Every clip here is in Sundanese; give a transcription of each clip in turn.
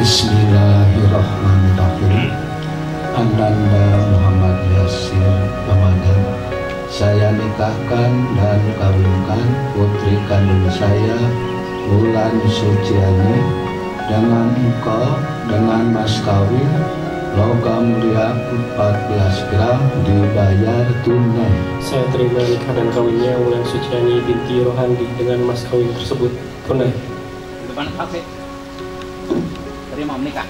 Bismillahirrahmanirrahim. Ananda Muhammad Yasir Ramadan, saya nikahkan dan kawinkan putri kandung saya Wulan Suciani dengan engkau dengan mas kawin logam mulia 14 gram dibayar tunai. Saya terima nikah dan kawinnya Wulan Suciani binti Rohandi dengan mas kawin tersebut tunai. Depan saksi. Terima menikah.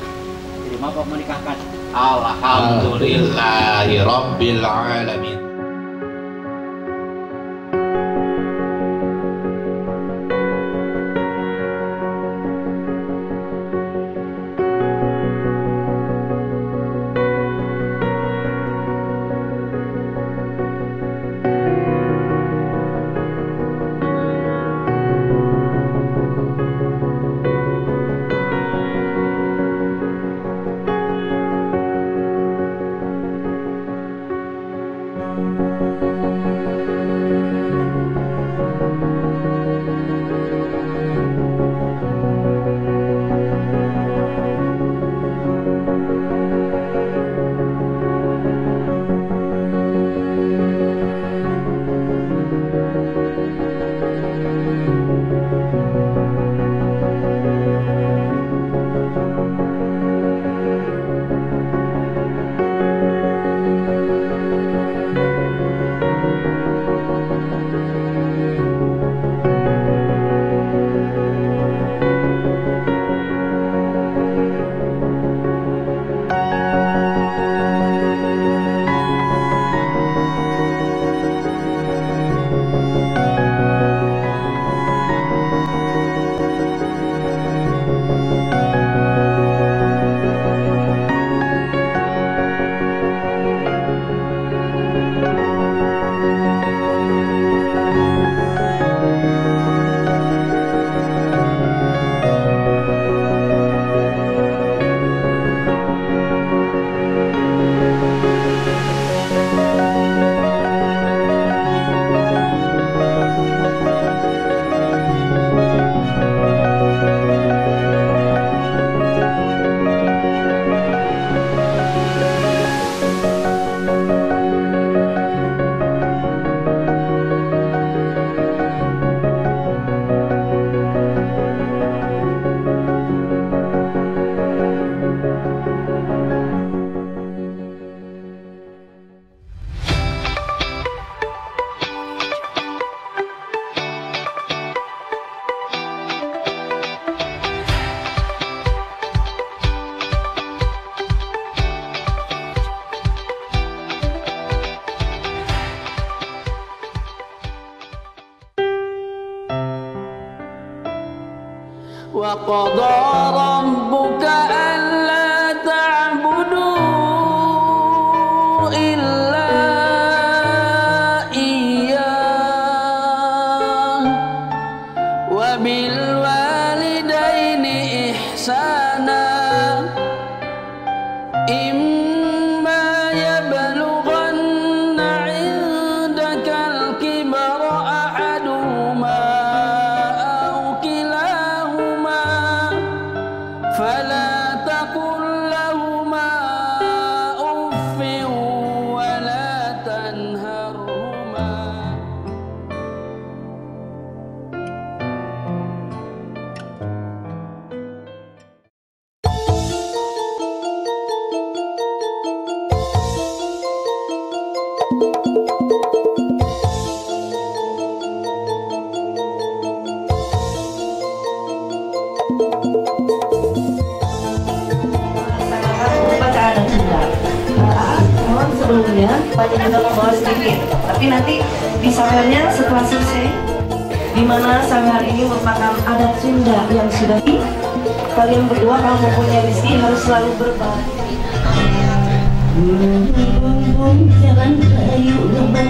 Terima kok menikahkan. Alhamdulillahirabbil alamin. وقضى ربك ألا تعبدوا إلا إياه وبالوالدين إحسانا إما يبلغن عندك الكبر أحدهما أو كلاهما فلا تقل لهما أف ولا تنهرهما. Sebelumnya Pak juga membawa sedikit, tapi nanti di sawernya setelah selesai, di mana sawer ini merupakan adat Sunda yang sudah kalian berdua kalau mempunyai rezeki harus selalu berbagi. Jalan kayu jalan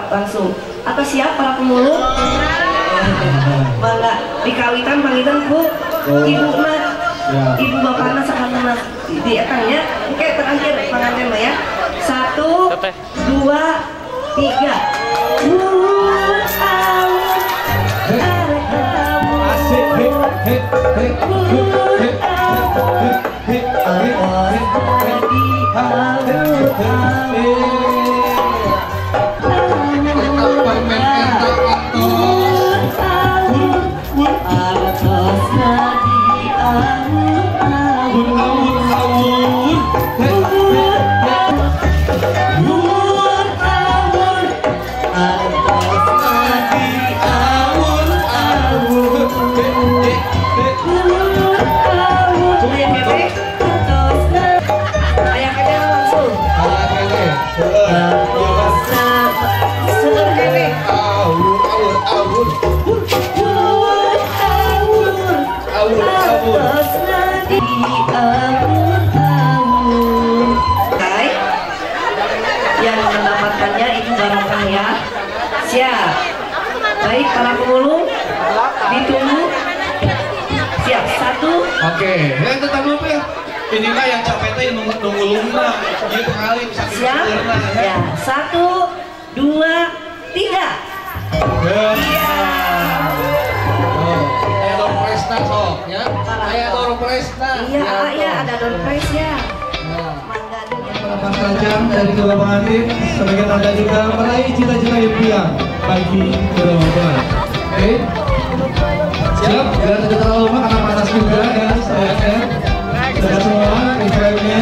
Langsung atau siap para pemulung? Bangga dikawitan pangitan bu, ibu mah, ibu bapakna sakanana di etangnya. Oke, terakhir pengantin ya. 1, 2, 3. Yang mendapatkannya itu barokah ya. Siap. Baik para pemulung ditunggu. Siap, 1. Oke, yang tetap lupa ya. Inilah yang capeknya yang nunggu luna. Gitu kali bisa. Siap. Ya, 1, 2, 3. Iya. Ayo door prize sok ya. Ayo door prize. Iya, iya ada door prize ya. Melepas tajam dari kedua pengantin sebagai tanda juga meraih cita-cita impian bagi kedua mempelai. Oke, siap? Biar tidak terlalu lama karena panas juga ya sayangnya. Sudah semua eventnya.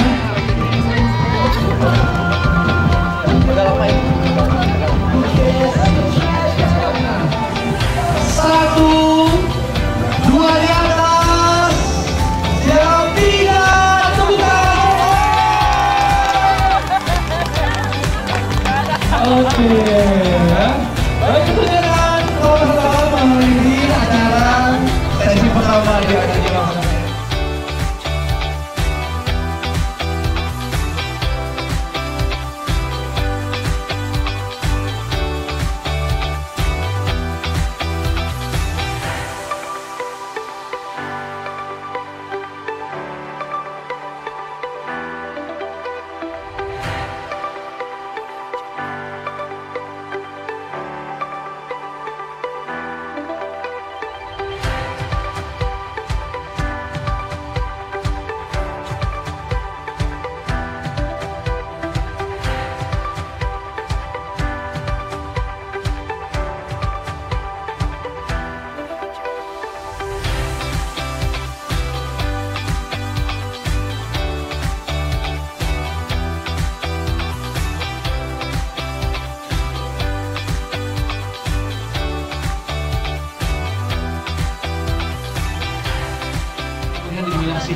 Satu, dua di atas, siap, tiga, terbuka. Oke, baik tentunya kan sama-sama menghadiri acara sesi pertama di acara.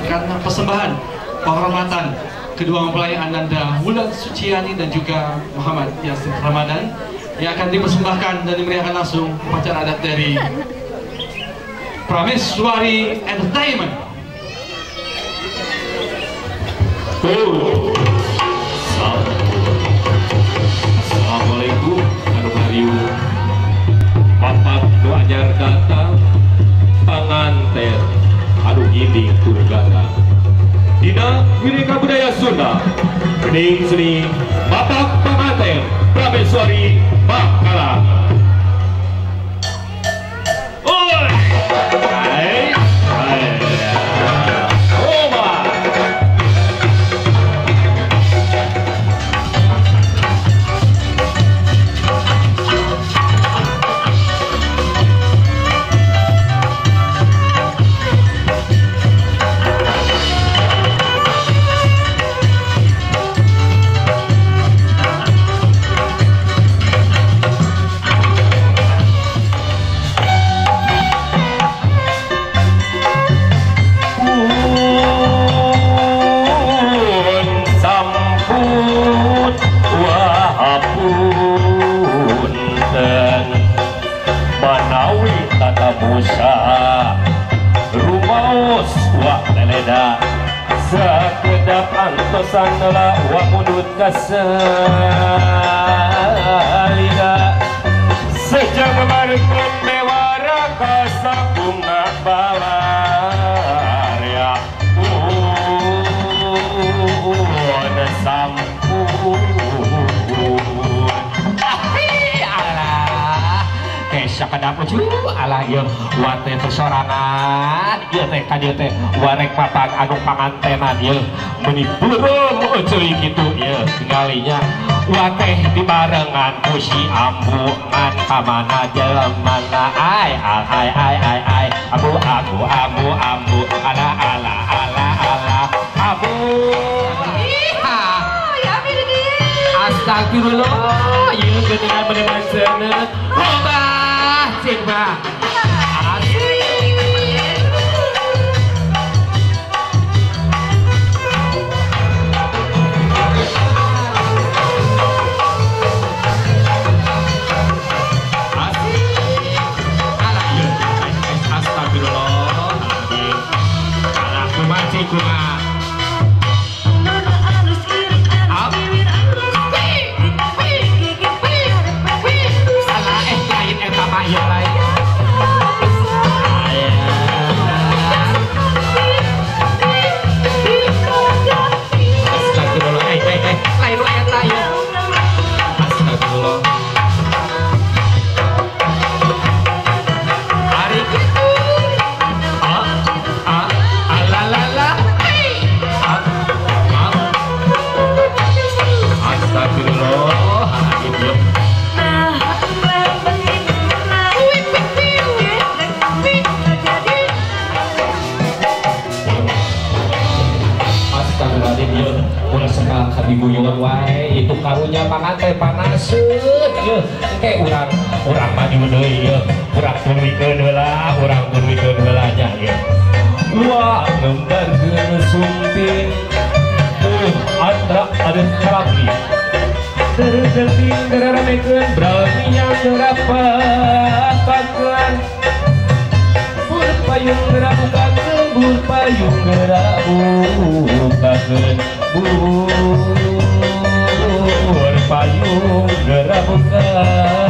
menyaksikan persembahan penghormatan kedua mempelai Ananda Wulan Suciani dan juga Muhammad Yasin Ramadan yang akan dipersembahkan dan dimeriahkan langsung upacara adat dari Prameswari Entertainment. Assalamualaikum warahmatullahi. Bapak nu anyar datang panganten anu ginding turgana dina Wireka Budaya Sunda Bening Seni Bapak Panganten Prameswari Bakalan. Oi, hai, hai, oma. Rumaos wa leleda sakedap antosan la wa mudut kasalida sejak kemarin mewara kasakuna balarya un sampun. Sakadap lucu alah ieu wate teh sorangan ieu teh ka dieu teh warek papang anu pangantenan ieu meuni beureum euceuy kitu ieu tinggalinya wate dibarengan ku si ambu ngan ka mana jelemana ai ai ai ai ai ambu ambu ambu ambu ala ala ala ala ambu. Astagfirullah ieu geuningan meuni maseuneuh loba cing mah asik. Asik alah ieu astagfirullah alah kumaha cing kumaha. Diguyungan wae itu karunya panganten panaseun ieu engke urang urang maju deui ieu urang tuluikeun heula urang tuluikeun heula nya ieu wa ngembarkeun sumping tuh atra adeun karapi terjadi ngaramekeun bralminya ngerapapakeun bur payung ngerabukakeun bur payung ngerabukakeun bur payung ngerabukakeun.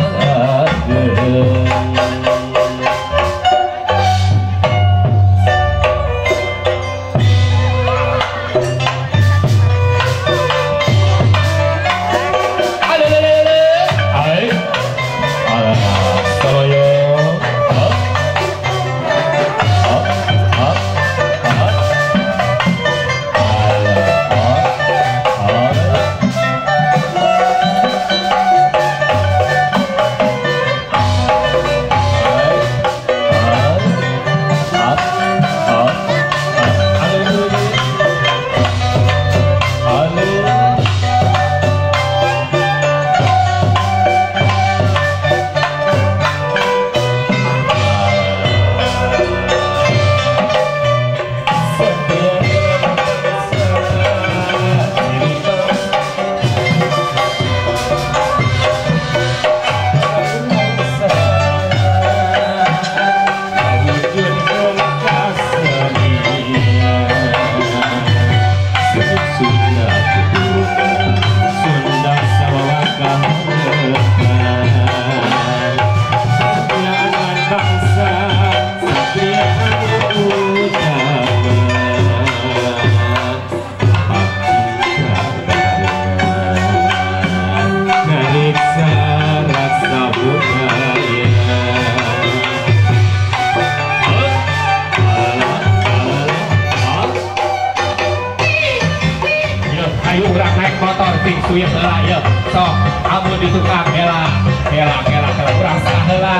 tuyah heula ieu. Sok amun di tukang heula. Heula heula heula urang salah heula.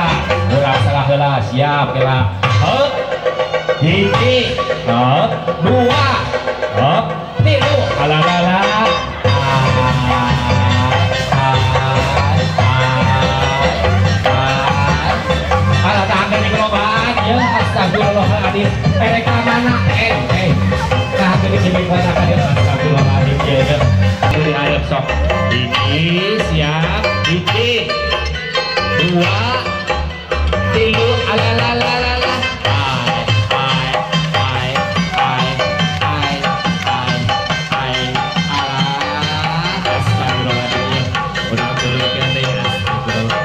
Urang salah heula siap heula. Heup. Hiji, heup, dua, heup, tilu. Alalala. Alah tahan di gerobak ya astagfirullahaladzim. Mereka mana? Tahan di mana kan ya astagfirullahaladzim ya. Ini ayo sok. Hiji siap, hiji, dua, tilu, alalalalala. Ai ai ai ai ai ai ai. Alah astagfirullahaladzim. Udah dulu kan ya astagfirullah.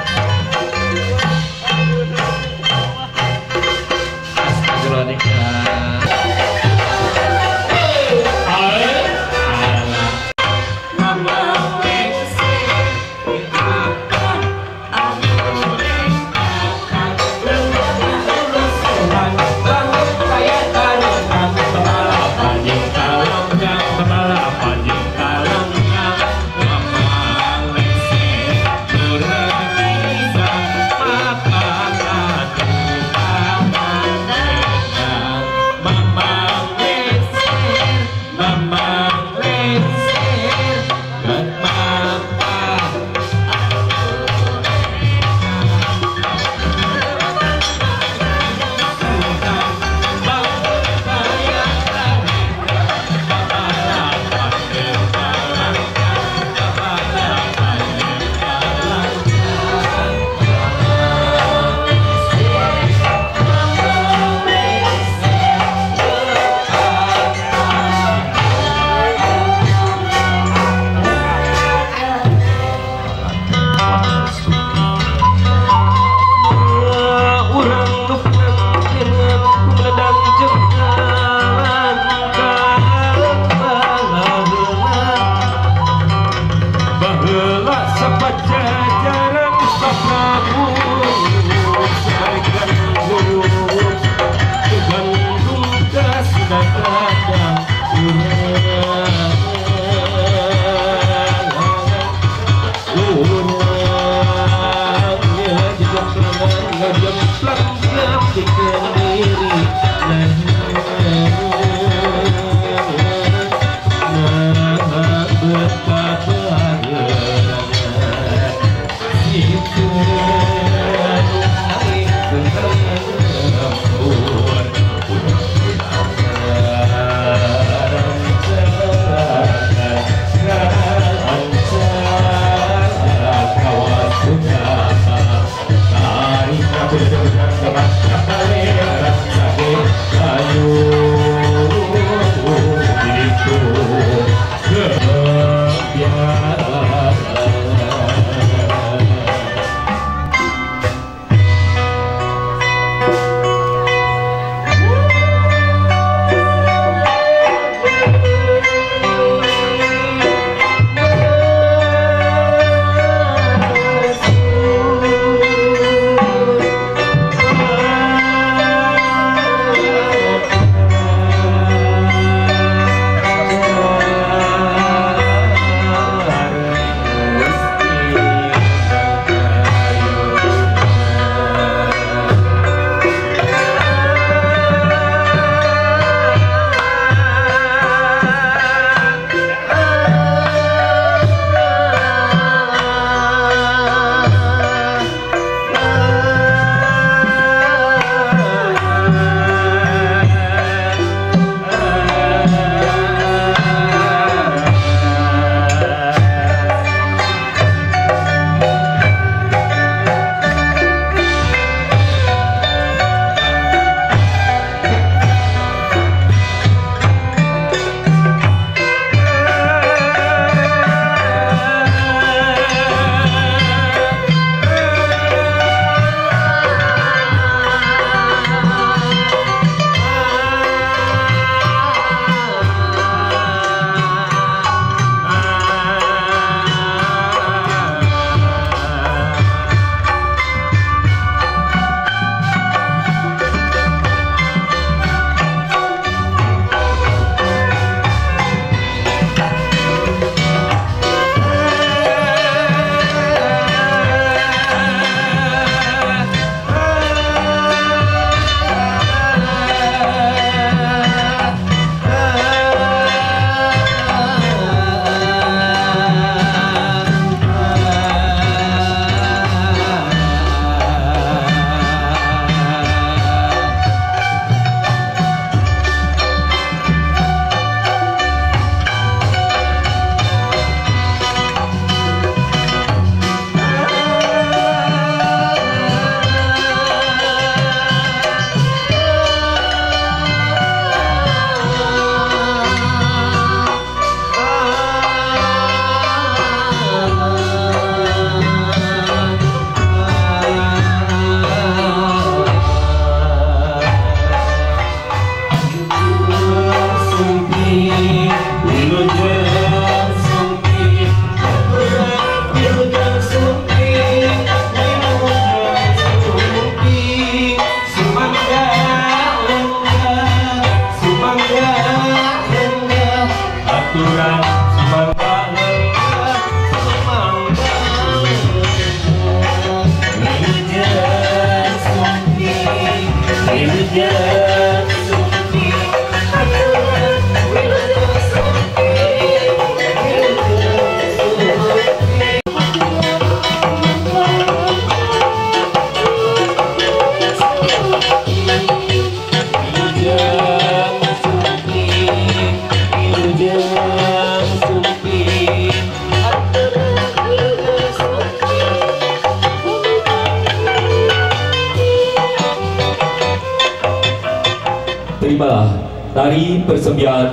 tari persembahan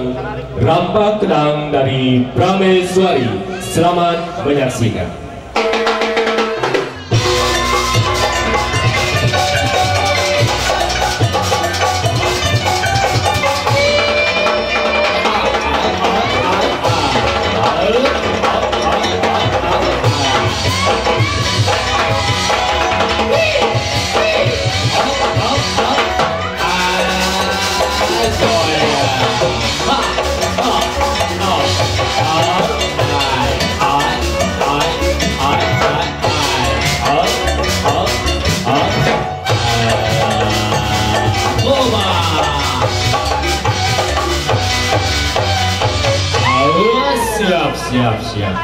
Rampak Kedang dari Prameswari. Selamat menyaksikan. Siap, siap.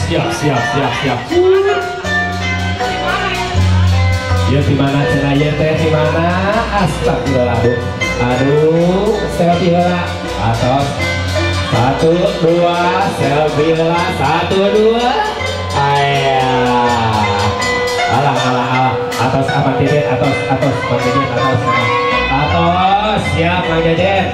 Siap, siap, siap, siap. Ya di mana cenah ya teh di mana? Astagfirullah. Aduh, selfie heula. Atos. 1 2 selfie heula. 1 2. Atos Mang Deden, atos atos Mang Deden, atos atos siap Mang Deden.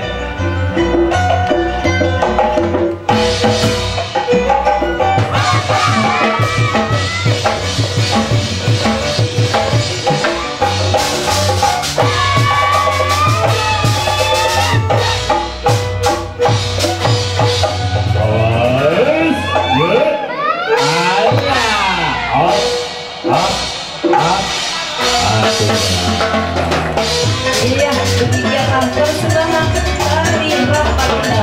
Iya, demikianlah persembahan tari Rapatna.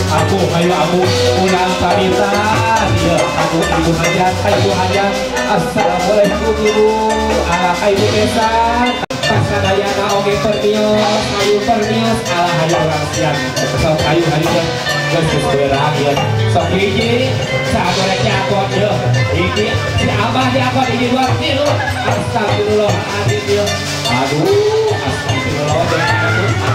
Aku ayo aku ulang pamitan ya aku ibu hajat ibu hajat. Assalamualaikum ibu ala ibu besan pasadayana oge permios ayu permios ala hayu urang siang sok ayu hayu geus geus beurang ieu sok hiji saagora cakot ieu hiji si abah diakot hiji dua tilu astagfirullahaladzim ieu aduh astagfirullah.